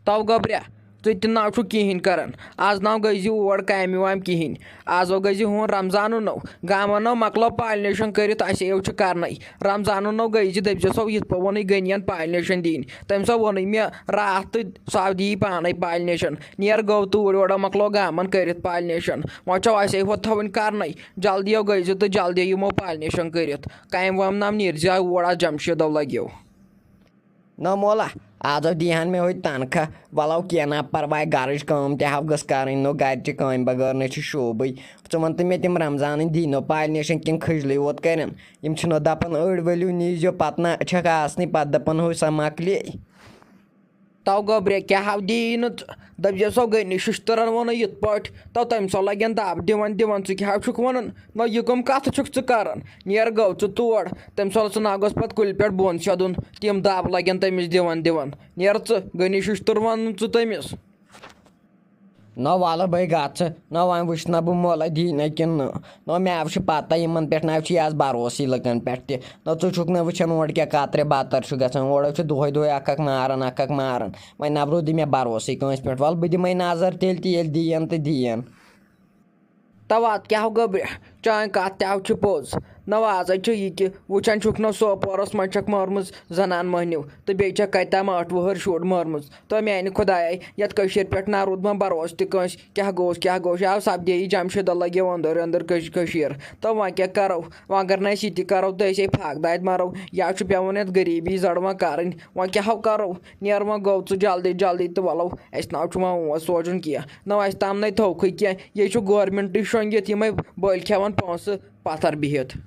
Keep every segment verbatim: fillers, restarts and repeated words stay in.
تو گوٚبریا، ژٕ تہِ نہ چھُکھ کِہینۍ کران۔ آز نہ گٔے زِ اور کامہِ وامہِ کِہینۍ۔ آز گٔے زِ ہُن رمضانُن نو۔ گامن نو مۄکلو پالنیشن کٔرِتھ، اسہِ یو چھُ کرنَے۔ رمضانُن نو گٔے زِ دٔپۍ زِ سو یِتھ پٲٹھۍ ووٚنُے غنیَن پالنیشن دِنۍ۔ تٔمۍ سو ووٚنُے مےٚ راتھ تہٕ سُہ آو دِیی پانے پالنیشن۔ نیر گوٚو توٗرۍ اورٕ مۄکلو گامن کٔرِتھ پالنیشن۔ وۄنۍ چھو اسے ہوت تھاوٕنۍ کرنَے۔ جلدی یو گٔے زِ تہٕ جلدی یِمو پالنیشن کٔرِتھ۔ کامہِ وامہِ نام نیرِ زِ اور آز جمشیدو لگیو۔ نہ مولا، آز دی ہن مےٚ ہوٚتہِ تنخواہ۔ وَلو کینٛہہ نہ پرواے، گرٕچ کٲم تہِ ہاو گٔژھ کرٕنۍ، نو گرِ چہِ کامہِ بغٲر نہ چھُ شوٗبٕے۔ ژٕ وَن تہٕ مےٚ، تِم رمضانٕنۍ دی نو پالنیشن کِنہٕ کھٔجلٕے یوت کرن؟ یِم چھِنہ دپان أڑۍ ؤلِو نیٖزیو، پتہٕ نہ چھکھ آسنٕے، پتہٕ دپان ہو سۄ مۄکلے۔ تو گوٚبرے، کیٛاہ ہاو دی نہٕ ژٕ؟ دٔپۍ زِ سو گٔے نہٕ شِشتٕرن ووٚنُے یِتھ پٲٹھۍ، تو تٔمۍ سو لگن دب دِوان دِوان، ژٕ کیٛاہ ہاو چھُکھ وَنان؟ نہ، یہِ کٕم کَتھٕ چھُکھ ژٕ کَران؟ نیر گوٚو ژٕ تور۔ تٔمۍ سُنٛد سُہ ناگَس پَتہٕ کُلہِ پٮ۪ٹھ بۄن شیٚدُن، تِم دَب لَگن تٔمِس دِوان دِوان۔ نیر ژٕ، غنی شِشتُر وَنُن ژٕ تٔمِس۔ نہ وَلہٕ بَے گژھٕ، نہ وۄنۍ وٕچھ نہ بہٕ مولہ دی نہ کِنہٕ نہٕ۔ نہ مےٚ چھِ پَتہ یِمَن پٮ۪ٹھ نہ چھُ یَس بَروسٕے لُکَن پٮ۪ٹھ تہِ۔ نہ ژٕ چھُکھ نہٕ وٕچھان اورٕ کیٛاہ کَترِ بَتَر چھُ گژھان، اورٕ چھُ دۄہَے دۄہَے اَکھ اَکھ ماران، اَکھ اَکھ ماران۔ وۄنۍ نہ روٗدٕے مےٚ بَروسٕے کٲنٛسہِ پٮ۪ٹھ۔ وَلہٕ بہٕ دِمَے نظر تیٚلہِ تہِ، ییٚلہِ دِیَن تہٕ دِیَن۔ تو وات کیٛاہ ہو گوٚبرِ، چٲنۍ کَتھ تہِ ہو چھِ پوٚز۔ نہ وازَے چھُ یہِ کہِ وٕچھان چھُکھ نہ سوپورَس منٛز چھَکھ مٲرمٕژ زَنان مٔہنیوٗ تہٕ بیٚیہِ چھَکھ کَتہِ تام ٲٹھ وُہٕر شُر مٲرمٕژ۔ تو میٛانہِ خۄدایے، یَتھ کٔشیٖرِ پٮ۪ٹھ نہ روٗد وۄنۍ بَروسہٕ تہِ کٲنٛسہِ۔ کیٛاہ گوٚوس، کیٛاہ گوٚوس، یہِ آو سَپدے یہِ جمشیٖدہ لَگیو أنٛدٕرۍ أنٛدٕرۍ کٔش-، کٔشیٖر۔ تو وۄنۍ کیٛاہ کَرو؟ وۄنۍ اگر نہٕ أسۍ یہِ تہِ کَرو تہٕ أسۍ ہے پھاکھ دادِ مَرو۔ یا چھُ پٮ۪وان یَتھ غریٖبی زَڑ وۄنۍ کَرٕنۍ۔ وۄنۍ کیٛاہ ہو کَرو؟ نیر وۄنۍ گوٚو ژٕ جلدی جلدی تہٕ وَلو، اَسہِ نہ چھُ وۄنۍ اور سونٛچُن کینٛہہ، نہ اَسہِ تام نَے تھوکھٕے کینٛہہ، یے چھُ گورمٮ۪نٛٹٕے شۄنٛگِتھ یِمَے بٔلۍ کھٮ۪وان پونٛسہٕ پَتھر بِہِتھ۔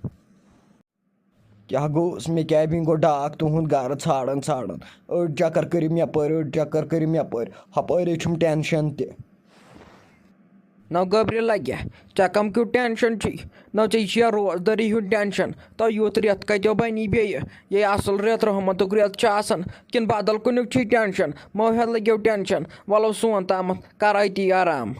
کیٛاہ گوٚوس؟ مےٚ کیٛازِ بیٚیہِ گوٚو ڈاکھ تُہُنٛد گَرٕ ژھانٛڈان ژھانٛڈان؟ أڑۍ چکر کٔرِو مےٚ پٔرۍ، أڑۍ چکر کٔرِو مےٚ پٔرۍ، ہَپٲرے چھُم ٹٮ۪نشَن تہِ۔ نو گوٚبرِ لگہِ، ژےٚ کم کیُتھ ٹینشن چھُے؟ نو ژےٚ چھُیا روزدٲری ہُنٛد ٹینشن؟ تو یُتھ رٮ۪تھ کتیو بنی بیٚیہِ؟ یے اصل رٮ۪تھ رحمتُک رٮ۪تھ چھُ آسان، کِنہٕ بدل کُنیُک چھُے ٹینشن؟ مو ہٮ۪تھ لٔگیو ٹینشن، ولو سون تامتھ کر أتی آرام۔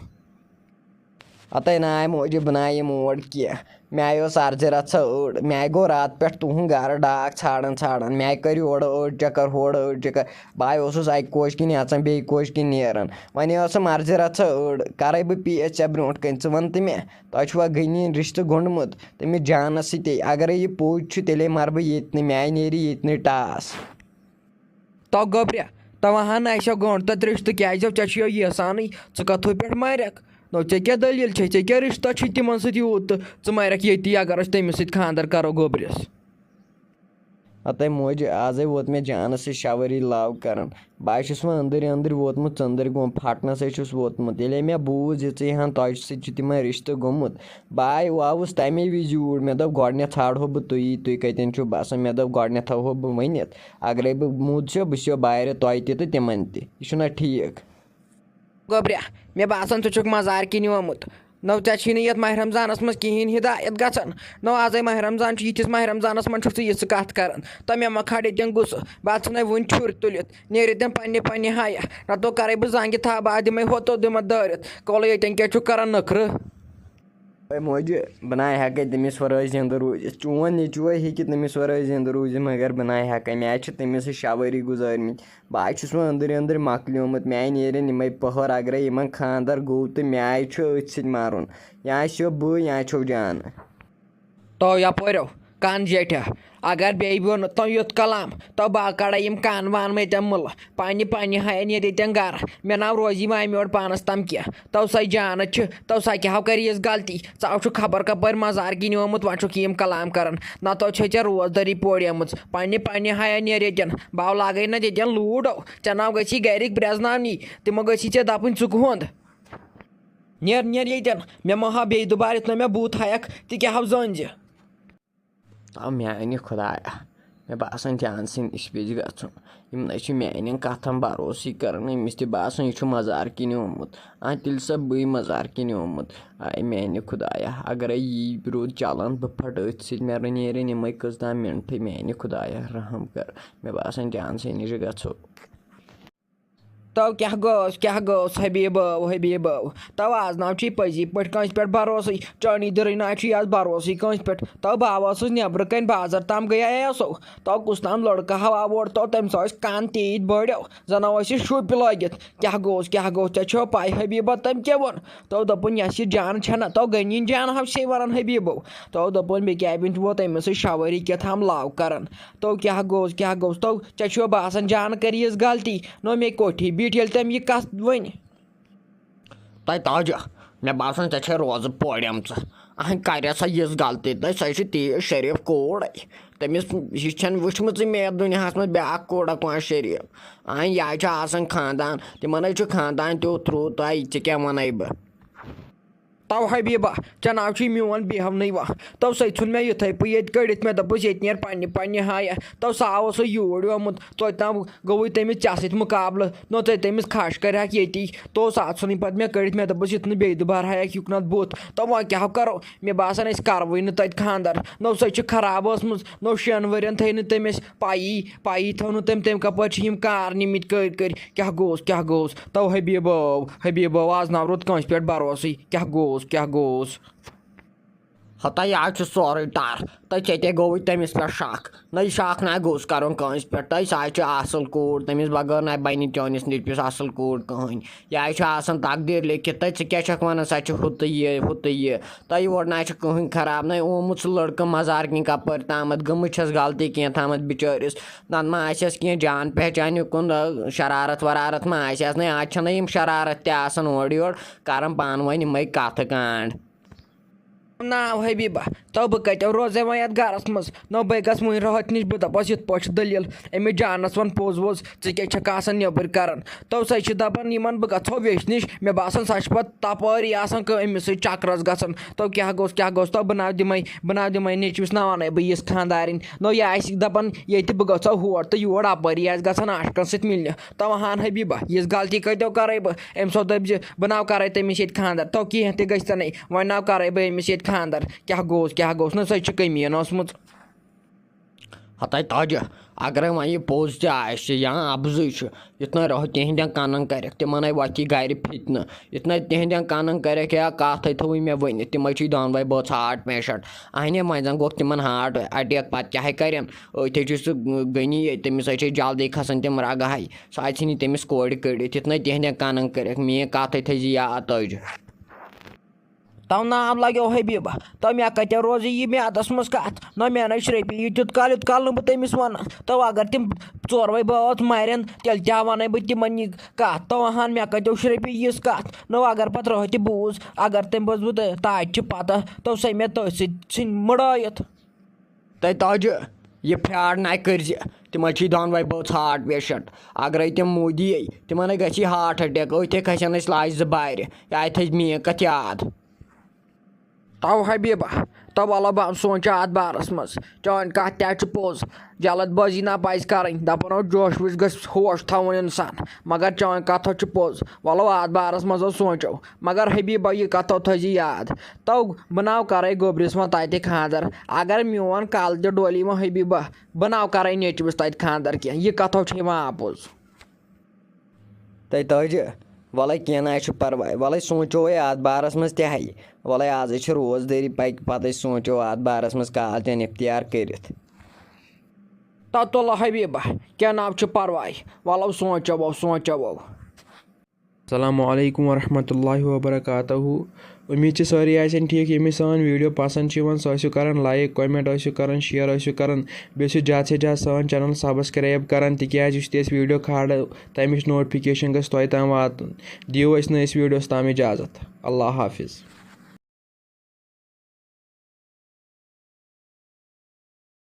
ہتے ناے موجی بناے یہِ موڈ کینٛہہ۔ مےٚ آیہِ اوس عرضہِ رژھا أڑ۔ مےٚ آیہِ گوٚو راتہٕ پٮ۪ٹھ تُہُنٛد گرٕ ڈاکھ ژھانڈان ژھانڈان۔ مےٚ آیہِ کٔرۍ اورٕ أڑ چکر، ہورٕ أڑ چکر۔ بہٕ آیہِ اوسُس اکہِ کوچہِ کِنۍ اژان، بیٚیہِ کوچہِ کِنۍ نیران۔ وۄنۍ ٲسٕم عرضہِ رژھا أڑ۔ کرے بہٕ پیش ژےٚ برونٛٹھ کنہِ، ژٕ ون تہٕ مےٚ، تۄہہِ چھُوا غنیٖن رشتہٕ گوٚنڈمُت تٔمِس جانس سۭتۍ؟ اگرے یہِ پوٚز چھُ، تیٚلے مرٕ بہٕ ییٚتہِ نہٕ، مےٚ نیرِ ییٚتہِ نہٕ ٹاس۔ تو گوٚبریا، تو ہن آسیو گونڈ تہٕ رشتہٕ، کیازِ ژےٚ چھُے یہِ یژھانٕے؟ ژٕ کتھو پٮ۪ٹھ مارکھ؟ نو ژےٚ کیٛاہ دٔلیٖل چھے؟ ژےٚ کیٛاہ رشتہ چھُے تِمن سۭتۍ یوٗت تہٕ ژٕ مارکھ ییٚتی اگر أسۍ تٔمِس سۭتۍ خانٛدر کرو گوٚبرِس؟ ہتے موجہِ، آزے ووت مےٚ جانس سۭتۍ شاہ ؤری love کران۔ بہٕ ہا چھُس وۄنۍ أنٛدٕرۍ أنٛدٕرۍ ووتمُت ژٔنٛدٕرۍ گوٚم، پھٹنس ہے چھُس ووتمُت۔ ییٚلے مےٚ بوٗز یہِ ژٕ ہن تۄہہِ سۭتۍ چھُ تِمن رشتہٕ گوٚمُت، بہٕ آے آوُس تمے وزِ یوٗرۍ۔ مےٚ دوٚپ گۄڈٕنیتھ ژھانڈہو بہٕ تُہی، تُہۍ کتٮ۪ن چھِو بسان۔ مےٚ دوٚپ گۄڈٕنیتھ تھاوہو بہٕ ؤنِتھ، اگرے بہٕ موٗد چھُسو، بہٕ چھُسو بارِ تۄہہِ تہِ تہٕ تِمن تہِ۔ یہِ چھُنہ ٹھیٖک۔ گوٚبریا، مےٚ باسان ژٕ چھُکھ مزارٕ کِنۍ آمُت۔ نو ژےٚ چھی نہٕ یتھ ماہِ رمضانس منٛز کِہینۍ ہدایت گژھان۔ نو ازے ماہِ رمضان چھُ، یِتھِس ماہِ رمضانس منٛز چھُکھ ژٕ یِژھ کتھ کران۔ تو مےٚ مہ کھاڑ ییٚتٮ۪ن غصہٕ، بہٕ ژھٕنے وُنہِ ٹھُرۍ تُلِتھ۔ نیرِ ییٚتٮ۪ن پننہِ پننہِ حیا، نتہٕ کرے بہٕ زنگہِ تھپھ، بہٕ دِمے ہوٚتو دِمہٕ دٲرِتھ۔ کولہٕ ییٚتٮ۪ن کیٛاہ چھُکھ کران نٔخرٕ؟ اے موجہِ، بہٕ نہ ہٮ۪کے تٔمِس ورٲے زِندٕ روٗزِتھ۔ چون نیٚچوٗ ہیٚکہِ تٔمِس ورٲے زِندٕ روٗزِتھ، مگر بہٕ نہ ہٮ۪کے۔ مےٚ چھِ تٔمِس سۭتۍ شےٚ ؤری گُزٲرمٕتۍ۔ بہٕ ہا چھُس وۄنۍ أنٛدٕرۍ أنٛدٕرۍ مۄکلیومُت۔ مےٚ نیرن یِمے پٔہر، اگرے یِمن خانٛدر گوٚو تہٕ مےٚ چھُ أتھۍ سۭتۍ مرُن۔ یا چھُ بہٕ یا چھُو جان۔ تو یپٲرۍ کن زیٹھیا، اگر بیٚیہِ ووٚن تو یُتھ کلام، تو بہٕ کڑے یِم کن وان مےٚ تَمہِ مُلہٕ۔ پننہِ پننہِ ہاے نیرِ ییٚتٮ۪ن گرٕ۔ مےٚ ناو روزی وۄنۍ یورٕ پانس تام کینٛہہ۔ تو سۄ جانت چھِ، تو سۄ کیٛاہ ہو کرِ یِژھ غلطی؟ ژٕ آو چھُکھ خبر کپٲرۍ مزار کِنۍ آمُت، وۄنۍ چھُکھ یِم کلام کران۔ نتہٕ چھے ژےٚ روزدٲری پورے ٲمٕژ۔ پننہِ پننہِ ہایا نیر ییٚتٮ۪ن۔ باو لاگے نہ ییٚتٮ۪ن لوٗڈو۔ ژےٚ ناو گژھی گرِکۍ پرٛزناونی۔ تِمو گژھی ژےٚ دپٕنۍ ژٕ کُہُنٛد۔ نیر، نیر ییٚتٮ۪ن۔ مےٚ مہ ہا بیٚیہِ دُبارٕ یُتھ نہ مےٚ بُتھ ہایکھ، تہِ کیٛاہ ہو زٲنۍ زِ۔ تو میانہِ خدایا، مےٚ باسان جان سٕنٛدِ نِش پزِ گژھُن۔ یِم نہ چھِ میانٮ۪ن کتھن بروسٕے کران۔ أمِس تہِ باسان یہِ چھُ مزار کِنۍ آمُت۔ آ، تیٚلہِ سا بٕے مزار کِنۍ آمُت۔ آے میانہِ خدایا، اگرے یی روٗد چلان، بہٕ پھٹہٕ أتھۍ سۭتۍ، مےٚ نیرن یِمے کٔژ تام منٹھٕے۔ میانہِ خدایا، رحم کر۔ مےٚ باسان جان سٕنٛدِ نِش گژھو۔ تو کیٛاہ گوٚوس، کیٛاہ گوٚوس، حبیٖبو، حبیٖبو؟ تو آز ناو چھُے پٔزی پٲٹھۍ کٲنٛسہِ پٮ۪ٹھ بھروسٕے، چٲنی دٔرٕے ناو چھُے آز بھروسٕے کٲنٛسہِ پٮ۪ٹھ۔ تو بہٕ آوسُس نٮ۪برٕ کَنۍ بازر تام گٔیے اوسو۔ تو کُس تام لٔڑکہٕ ہاو آو اورٕ، تو تٔمِس ٲسۍ کَن تیٖتۍ بٔڑۍ، زَن ٲسۍ شُپۍ لٲگِتھ۔ کیٛاہ گوٚوس، کیٛاہ گوٚوس، ژےٚ چھو پَے حبیٖبہ تٔمۍ کیٛاہ ووٚن؟ تو دوٚپُن، یۄس یہِ جان چھَنہ، تو غنی جان ہاو چھے وَنان حبیٖبو۔ تو دوٚپُن، مےٚ کیٛاہ بِنٛد ووت أمِس سۭتۍ شاوٲری کیٛاہ تھام لاو کَران۔ تو کیٛاہ گوٚوس، کیٛاہ گوٚوس، تو ژےٚ چھُوا باسان جان کَرِ یِژھ غلطی؟ نو مےٚ کوٚٹھی بیٖٹھ ییٚلہِ تٔمۍ یہِ کَتھ ؤنۍ۔ تۄہہِ تاجہ، مےٚ باسان، ژےٚ چھے روزٕ پوریمژٕ۔ اہن، کَرِ سا یِژھ غلطی؟ تہٕ سۄ چھِ تیٖژ شریٖف کوٗر۔ تٔمِس، یہِ چھَنہٕ وٕچھمٕژٕے مےٚ یَتھ دُنیاہَس منٛز بیٛاکھ کوٗرا کانٛہہ شریٖف۔ اہن، یہِ حظ چھِ آسان خاندان، تِمَن حظ چھُ خاندان تیوٗت رُت، تۄہہِ، ژےٚ کیٛاہ وَنَے بہٕ؟ تو حبیبہ، ژےٚ ناو چھُے میون بیہونٕے وا؟ تو سُہ ژھُن مےٚ یِتھَے پٲٹھۍ ییٚتہِ کٔڑِتھ، مےٚ دوٚپُس، ییٚتہِ نیر پننہِ پننہِ ہایہ۔ تو سُہ آو سُہ یوٗرۍ آمُت، توتہِ تام گوٚوُے تٔمِس ژےٚ سۭتۍ مُقابلہٕ، نو ژےٚ تٔمِس کھش کَرِہَکھ ییٚتی۔ تو سُہ ژھُنُے پَتہٕ مےٚ کٔڑِتھ، مےٚ دوٚپُس، یُتھ نہٕ بیٚیہِ دُبارٕ ہایَکھ یُکنَتھ بُتھ۔ تو وۄنۍ کیٛاہ کَرو؟ مےٚ باسان، أسۍ کَروٕے نہٕ تَتہِ خاندَر۔ نو سۄ چھِ خراب ٲسمٕژ، نو شٮ۪ن ؤرِین تھٲے نہٕ تٔمۍ اَسہِ پَیی، پَیی تھٲو نہٕ تٔمۍ، تٔمۍ کَپٲرۍ چھِ یِم کار نِمٕتۍ کٔرۍ کٔرۍ۔ کیٛاہ گوٚوس، کیٛاہ گوٚوس؟ تو حبیٖبو، حبیٖبو، آز نہ روٗد کٲنٛسہِ پٮ۪ٹھ بھروسٕے۔ کیٛاہ گوٚوس، کیٛاہ گوٚوس؟ ہتا، یہِ حظ چھُ سورُے ٹَر۔ تہٕ ژےٚ تہِ گوٚوُے تٔمِس پٮ۪ٹھ شک۔ نہ، یہِ شک نہ گوٚژھ کَرُن کٲنٛسہِ پٮ۪ٹھ۔ تہٕ سۄ حظ چھِ اَصٕل کوٗر، تٔمِس بغٲر نہ بَنہِ چٲنِس نیٚچوِس اَصٕل کوٗر کٕہٕنۍ۔ یہِ حظ چھُ آسان تقدیٖر لیکھِتھ۔ تہٕ ژٕ کیٛاہ چھَکھ وَنان، سۄ چھِ ہُہ تہٕ یہِ، ہُہ تہٕ یہِ۔ تہٕ یور نہ چھُ کٕہٕنۍ خراب، نہ آمُت سُہ لٔڑکہٕ مزار کِنۍ کَپٲرۍ تامَتھ۔ گٔمٕژ چھَس غلطی کینٛہہ تامَتھ بِچٲرِس۔ نَتہٕ ما آسٮ۪س کینٛہہ جان پہچان یُکُن، آ، شرارت ورارت ما آسٮ۪س۔ نہ، آز چھَنہٕ یِم شرارت تہِ آسان اورٕ یورٕ، کَران پانہٕ ؤنۍ یِمَے کَتھٕ کانٛڈ۔ ناو حبیبہ، تو بہٕ کتہِ روزے وۄنۍ یتھ گرس منٛز؟ نو بہٕ گژھٕ وۄنۍ رٲتھ نِش، بہٕ دپس یِتھ پٲٹھۍ چھِ دٔلیٖل، أمِس جانس ون پوٚز ووٚز، ژٕ کیٛاہ چھکھ آسان نیٚبٕرۍ کران؟ تو سۄ چھِ دپان یِمن بہٕ گژھو ویٚچھِ نِش، مےٚ باسان سۄ چھِ پتہٕ تپٲری آسان کٲ-، أمِس سۭتۍ چکرس گژھان۔ تو کیٛاہ گوٚژھ، کیٛاہ گوٚژھ، تو بہٕ ناو دِمے، بہٕ ناو دِمے نیٚچوِس، نہ ونَے بہٕ یِژھ خانٛدارِنۍ۔ نو یہِ آسہِ دپان ییٚتہِ بہٕ گژھو ہور تہٕ یور اپٲری آسہِ گژھان عاشقن سۭتۍ مِلنہِ۔ تو ہان حبیبہ، یِژھ غلطی کتہِ کرے بہٕ؟ أمۍ سو دٔپۍ زِ بہٕ ناو کرے تٔمِس ییٚتہِ خانٛدر۔ تو کینٛہہ تہِ گژھِ نَے، وۄنۍ ناو کرے بہٕ أمِس ییٚتہِ خانٛدر۔ کیٛاہ گوٚوس، کیٛاہ گوٚوس؟ نہ، سۄ چھِ کٔمیٖن ٲسمٕژ۔ ہتاے تاجہ، اگرے وۄنۍ یہِ پوٚز تہِ آسہِ یا اپزُے چھُ، یُتھ نہٕ رٲتھ تِہنٛدٮ۪ن کنن کرٮ۪کھ، تِمنے وۄتھی گرِ فتنہٕ۔ یُتھ نہٕ تِہنٛدٮ۪ن کنن کرٮ۪کھ یا کتھے تھووٕے مےٚ ؤنِتھ، تِمے چھِ دۄنوے بٲژ ہارٹ پیشنٹ۔ اہنے، وۄنۍ زن گوٚکھ تِمن ہارٹ اٹیک، پتہٕ کیٛاہ ہے کرن؟ أتھۍ ہے چھُ سُہ غنی، تٔمِس ہے چھِ جلدی کھسان تِم رگہٕ ہاے۔ سُہ اَژِ نہٕ تٔمِس کورِ کٔڑِتھ، یُتھ نَے تِہنٛدٮ۪ن کنن کٔرِکھ۔ میٛٲنۍ کَتھ ہے تھٲیزِ یاد تٲجہِ۔ تو ناو لگیو حبیبہ، تو مےٚ کتہِ روزِ یہِ میادس منٛز کتھ؟ نہ مےٚ نَے شرپی یہِ تیُت کال، یُت کال نہٕ بہٕ تٔمِس وَنہٕ۔ تو اگر تِم ژوروے بٲژ مرن، تیٚلہِ تہِ ہا وَنَے بہٕ تِمن یہِ کتھ۔ تو اہن مےٚ کتہِ شرپی یِژھ کتھ؟ نو اگر پتہٕ رٲتھ تہِ بوٗز، اگر تٔمۍ بوٗز بہٕ تہٕ تاج چھِ پتہ، تو سۄ مےٚ تٔتھۍ سۭتۍ ژھٕنۍ مٕڑٲیِتھ۔ تہٕ تاجہِ، یہِ فراڈ نَے کٔرزِ۔ تِم حظ چھِ دۄنوَے بٲژ ہارٹ پیشنٹ۔ اگرے تِم مودی یے، تِمن ہے گژھِ ہارٹ اٹیک۔ أتھۍ ہے کھسن اَسہِ لاشہِ زٕ بارِ۔ یہِ تھٲیزِ میٛٲنۍ کتھ یاد۔ تو حبیبہ، تو وَلہٕ بہٕ سونٛچہٕ اَتھ بارس منٛز۔ چٲنۍ کتھ تہِ حظ چھِ پوٚز۔ جلد بٲزی نہ پزِ کرٕنۍ۔ دپان اوس جوش وِش گژھِ ہوش تھاوُن انسان۔ مگر چٲنۍ کتھ حظ چھِ پوٚز۔ وَلہٕ اَتھ بارس منٛز حظ سونٛچو۔ مگر حبیبہ، یہِ کتھ تھٲیزِ یاد۔ تو بہٕ ناو کرے گوٚبرِس وۄنۍ تتہِ خانٛدر۔ اگر میون کل تہِ ڈولی وۄنۍ حبیبہ، بہٕ ناو کرے نیٚچوِس تتہِ خانٛدر کینٛہہ۔ یہِ کتھ چھِ یِوان اپُز۔ تہٕ تاجہِ، وَلَے کینٛہہ نہ حظ چھُ پرواے۔ وَلَے سونٛچو ہے اَتھ بارس منٛز تہِ ہَے۔ وَلَے آزے چھِ روزدٲری، پکہِ پتہٕ أسۍ سونٛچو اَتھ بارس منٛز کال تہِ اختیار کٔرِتھ۔ تہٕ تُلہٕ حبیبہ، کینٛہہ نہ چھُ پرواے۔ وَلو سونٛچو، سونٛچو۔ السلام علیکم ورحمۃ اللہ وبرکاتہ۔ امید چھِ سٲری آسن ٹھیٖک۔ ییٚمِس سٲنۍ ویٖڈیو پسنٛد چھِ یِوان، سُہ ٲسِو کران like، comment ٲسِو کران، share ٲسِو کران، بیٚیہِ ٲسِو زیادٕ سے زیادٕ سٲنۍ channel subscribe کران، تِکیازِ یُس تہِ أسۍ ویٖڈیو کھالو، تَمِچ notification گژھِ تۄہہِ تام واتُن۔ دِیِو أسۍ نہٕ أسۍ ویٖڈیوَس تام اجازت۔ اللہ حافظ۔